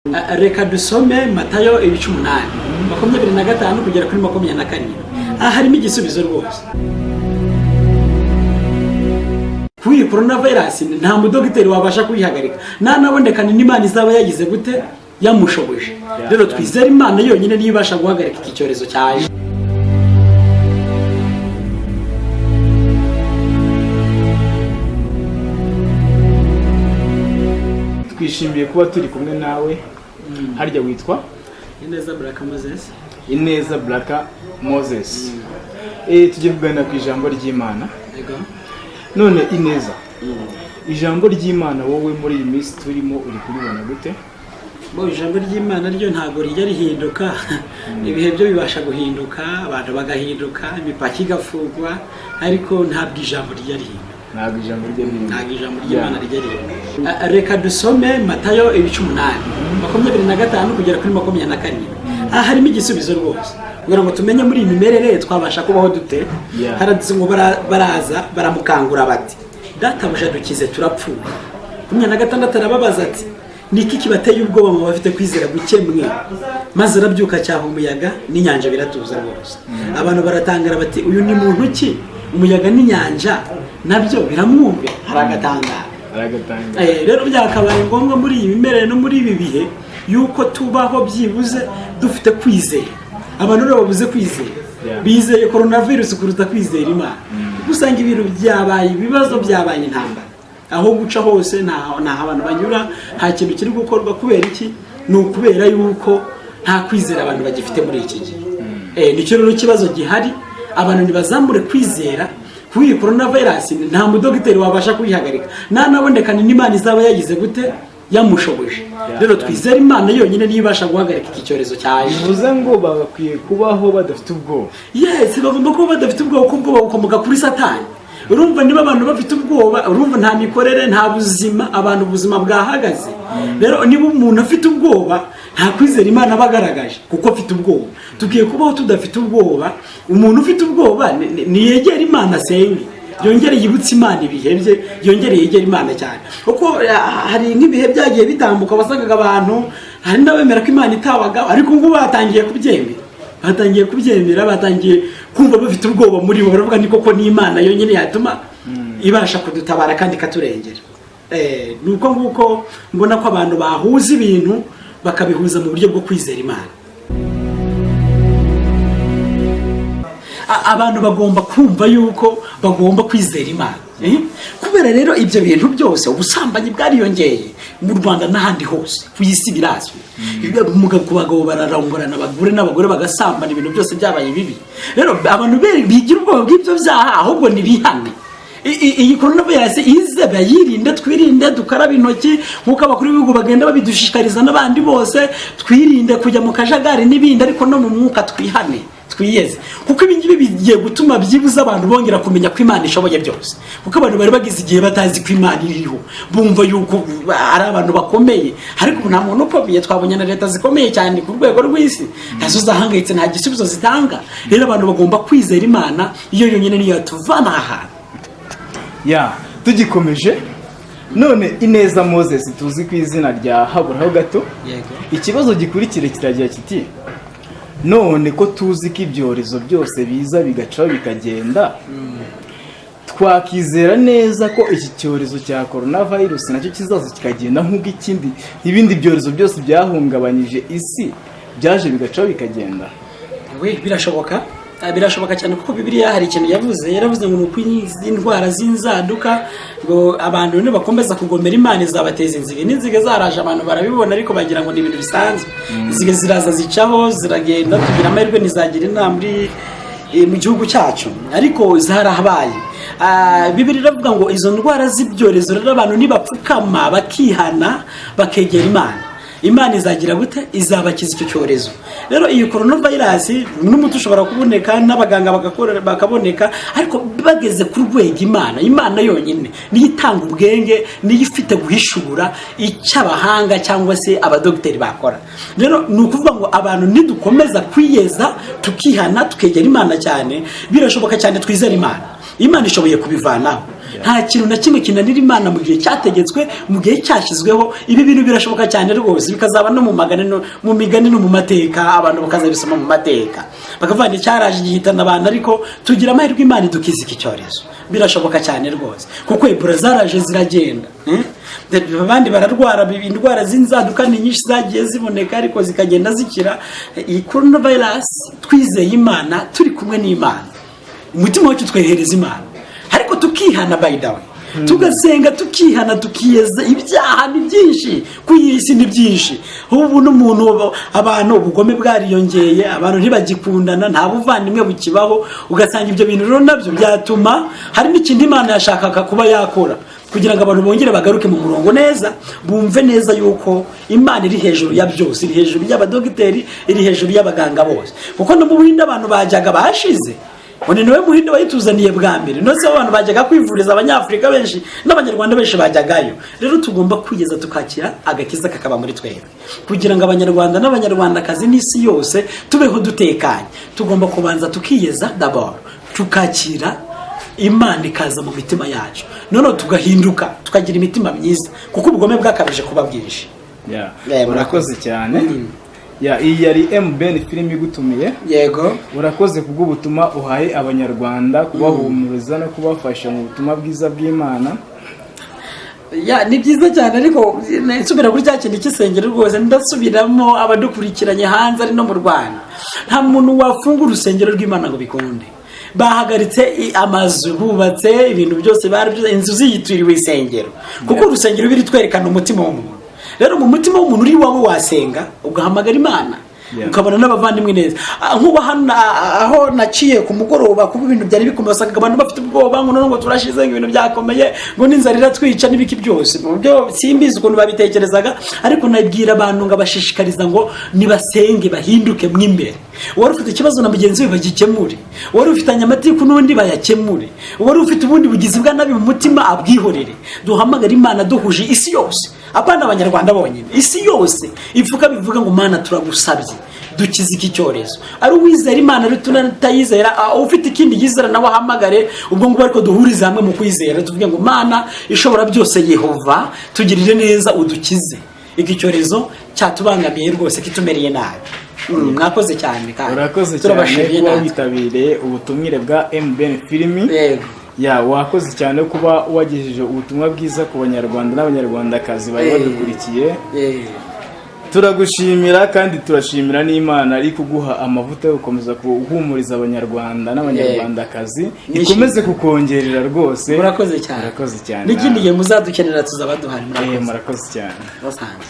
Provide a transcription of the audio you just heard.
Reka dusome Matayo ibice 8, 25 kugera kuri 27. Aha harimo igisubizo rwose. Kuri iyi corona virus nta mudogiteri wabasha kuyihagarika, nanaboneka n'Imana izaba yagize gute, yamushoboje. Rero twizere Imana yonyine niyo ibasha guhagarika iki cyorezo cyaje. Twishimiye kuba turi kumwe nawe. Harya witwa? Ineza Baraka Moses. Ineza Baraka Moses. Tugiye kuganira ku ijambo ry'Imana. Yego. None Ineza, ijambo ry'Imana wowe muri iyi minsi turimo uri kuribona gute? Bo, ijambo ry'Imana ryo ntabwo rijya rihinduka. Ibihe byo bibasha guhinduka, abantu bagahinduka, imipaka igafungwa, ariko ntabwo ijambo rijya rihinduka. Ntabwo ijambo rijya rihinduka. Ntabwo ijambo ry'Imana rijya rihinduka. Reka dusome Matayo ibice 8, 25 kugera kuri 27. Aha harimo igisubizo rwose kugira ngo tumenye muri iyi mimerere twabasha kubaho dute. Haradutse ngo baraza baramukangura bati: "Databuja, dukize, turapfuye." 26 arababaza ati: "Ni iki kibateye ubwoba, mu bafite kwizera guke mwe?" Maze arabyuka, acyaha umuyaga n'inyanja, biratuza rwose. Abantu baratangara bati: "Uyu ni muntu ki? Umuyaga n'inyanja nabyo biramwumvira." Hari agatangara. Aragatanga. Rero byakabaye ngombwa muri iyi mimerere no muri ibi bihe yuko tubaho byibuze dufite kwizera. Abantu rero babuze kwizera, bizeye coronavirus kuruta kwizera Imana, kuko usanga ibintu byabaye ibibazo, byabaye intambara. Aho guca hose nta abantu banyura, nta kintu kiri gukorwa. Kubera iki? Ni ukubera yuko nta kwizera abantu bagifite muri iki gihe. Nicyo rero kibazo gihari. Abantu ntibazamure kwizera. Kuri iyi corona virus nta mudogiteri wabasha kuyihagarika, nanaboneka n'Imana izaba yagize gute, yamushoboje. Rero twizere Imana yonyine niyo ibasha guhagarika iki cyorezo cyaje. Bivuze ngo bagakwiye kubaho badafite ubwoba. Yes, bagomba kuba badafite ubwoba, kuko ubwoba bukomoka kuri Satani. Urumva niba abantu bafite ubwoba, urumva nta mikorere, nta buzima, abantu ubuzima bwahagaze. Rero niba umuntu afite ubwoba, nta kwizera Imana aba agaragaje, kuko afite ubwoba. Tugiye kubaho tudafite ubwoba. Umuntu ufite ubwoba niyegere Imana, asenge, yongere yibutse Imana ibihe bye, yongere yegere Imana cyane, kuko hari nk'ibihe byagiye bitambuka wasangaga abantu hari n'abemera ko Imana itabaga, ariko ubu batangiye kubyemera, batangiye kubyemera, batangiye kumva bafite ubwoba muri bo, baravuga ni koko ni Imana yonyine yatuma ibasha kudutabara kandi ikaturengera. Ni uko nguko mbona ko abantu bahuza ibintu, bakabihuza mu buryo bwo kwizera Imana. Abantu bagomba kumva yuko bagomba kwizera Imana. Kubera rero ibyo bintu byose, ubusambanyi bwariyongeye mu Rwanda n'ahandi hose ku isi, birazwi. Umugabo ku bagabo bararongorana, abagore n'abagore bagasambana, ibintu byose byabaye bibi. Rero abantu bigira ubwoba bw'ibyo byaha, ahubwo ntibihane. Iyi corona virus ize bayirinde, twirinde, dukarabe intoki nk'uko abakuru b'ibihugu bagenda babidushishikariza n'abandi bose, twirinde kujya mu kajagari n'ibindi, ariko no mu mwuka twihane, twiyeze, kuko ibi ngibi bigiye gutuma byibuze abantu bongera kumenya ko Imana ishoboye byose, kuko abantu bari bagize igihe batazi ko Imana iriho, bumva yuko ari abantu bakomeye, ariko ubu nta muntu ukomeye. Twabonye na leta zikomeye cyane ku rwego rw'isi nazo zahangayitse, nta gisubizo zitanga. Rero abantu bagomba kwizera Imana, iyo yonyine niyo yatuvana aha hantu. Ya, tugikomeje none, Ineza Moses tuzi ku izina rya Haburaho Gato. Yego. Ikibazo gikurikira kiragira kiti: none ko tuzi ko ibyorezo byose biza bigacaho bikagenda, twakizera neza ko iki cyorezo cya coronavirus nacyo kizaza kikagenda nk'uko ibindi byorezo byose byahungabanyije isi byaje bigacaho bikagenda? We, birashoboka. Birashoboka cyane, kuko Bibiliya hari ikintu yavuze. Yaravuze ngo nuko izi ndwara z'inzaduka, ngo abantu nibakomeza kugomera Imana izabateza inzige. N'inzige zaraje, abantu barabibona, ariko bagira ngo ni ibintu bisanzwe. Inzige ziraza, zicaho, ziragenda, tugira amahirwe ntizagira inama muri mu gihugu cyacu, ariko zarahabaye. Bibiliya iravuga ngo izo ndwara z'ibyorezo rero, abantu nibapfukama bakihana, bakegera Imana, Imana izagira gute? Izabakiza icyo cyorezo. Rero iyi coronavirus n'umuti ushobora kuboneka, n'abaganga bagakora bakaboneka, ariko bageze ku rwego Imana yonyine niyo itanga ubwenge, niyo ifite guhishura icyo abahanga cyangwa se abadogiteri bakora. Rero ni ukuvuga ngo abantu nidukomeza kwiyeza, tukihana, tukegera Imana cyane, birashoboka cyane. Twizere Imana. Imana ishoboye kubivanaho. Nta kintu na kimwe kinanira Imana mu gihe cyategetswe, mu gihe cyashyizweho. Ibi bintu birashoboka cyane rwose, bikazaba no mu magana, no mu migani, no mu mateka. Abantu bakazabisoma mu mateka, bakavuga ngo cyaraje gihitana abantu, ariko tugira amahirwe, Imana idukiza iki cyorezo. Birashoboka cyane rwose, kuko Ebola zaraje ziragenda, Abandi bararwara indwara z'inzaduka, ni nyinshi zagiye ziboneka, ariko zikagenda zikira. Iyi coronavirus, twizeye Imana, turi kumwe n'Imana, umutima wacu twehereza Imana, ariko tukihana, by the way, tugasenga, tukihana, tukiyeza. Ibyaha ni byinshi ku iyi si, ni byinshi. Ubu n'umuntu, abantu, ubugome bwariyongeye, abantu ntibagikundana, nta buvandimwe bukibaho. Ugasanga ibyo bintu rero nabyo byatuma hari n'ikindi Imana yashakaga kuba yakora kugira ngo abantu bongere bagaruke mu murongo neza, bumve neza yuko Imana iri hejuru ya byose, iri hejuru y'abadogiteri, iri hejuru y'abaganga bose. Kuko no mu Buhinde abantu bajyaga bashize, ngo ni niwe Muhinde wayituzaniye bwa mbere. Nose abantu bajyaga kwivuriza, Abanyafurika benshi n'Abanyarwanda benshi bajyagayo. Rero tugomba kwigeza, tukakira agakiza kakaba muri twebwe, kugira ngo Abanyarwanda n'Abanyarwandakazi n'isi yose tubeho dutekanye. Tugomba kubanza tukiyeza d'abord, tukakira Imana ikaza mu mitima yacu, noneho tugahinduka, tukagira imitima myiza, kuko ubugome bwakabije kuba bwinshi. Urakoze cyane. Ya, iyi yari MBN Filime igutumiye. Urakoze kubw'ubutumwa uhaye Abanyarwanda, kubahumuriza no kubafasha mu butumwa bwiza bw'Imana. Ya, ni byiza cyane, ariko nsubira kuri cya kintu cy'isengero rwose, ndasubiramo, abadukurikiranye hanze ari no mu Rwanda, nta muntu wafunga urusengero rw'Imana ngo bikunde. Bahagaritse amazu bubatse, ibintu byose bari, inzu ziyitiriwe isengero, kuko urusengero biri twerekana umutima w'umuntu. Rero mu mutima w'umuntu uri iwawe wasenga, ugahamagara Imana, ukabona n'abavandimwe neza. Nk'ubu hano, aho naciye ku mugoroba, kuba ibintu byari bikomeye, wasangaga abantu bafite ubwoba ngo none ngo turashize, ngo ibintu byakomeye, ngo n'inzara iratwica n'ibiki byose. Mu byo simbizi ukuntu babitekerezaga, ariko nabwira abantu ngo abashishikariza ngo nibasenge, bahinduke mo imbere. Uwari ufite ikibazo na mugenzi we bagikemure, uwari ufitanye amatiku n'undi bayakemure, uwari ufite ubundi bugizi bwa nabi mu mutima abwihorere. Duhamagare Imana duhuje isi yose, apana Abanyarwanda bonyine, isi yose ivuga, bivuga ngo: "Mana, turagusabye, dukize iki cyorezo." Ari uwizera Imana, ari tutayizera, ufite ikindi yizera nawe ahamagare ubwo ngubwo, ariko duhurize hamwe mu kwizera, tuvuge ngo: "Mana ishobora byose, Yehova, tugirire neza, udukize iki cyorezo cyatubangamiye rwose, kitumereye nabi." Mwakoze cyane kandi Urakoze cyane turabashimiye kuba natwe. witabiriye ubutumire bwa MBN Filimi. Ya, wakoze cyane kuba wagejeje ubutumwa bwiza ku Banyarwanda n'Abanyarwandakazi bari badukurikiye. Turagushimira kandi turashimira n'Imana ari kuguha amavuta yo gukomeza guhumuriza Abanyarwanda n'Abanyarwandakazi. Ikomeze kukongerera rwose. Murakoze cyane. Murakoze cyane. N'ikindi gihe muzadukenera tuzaba duhari. Eh, Murakoze. murakoze cyane. Basanze.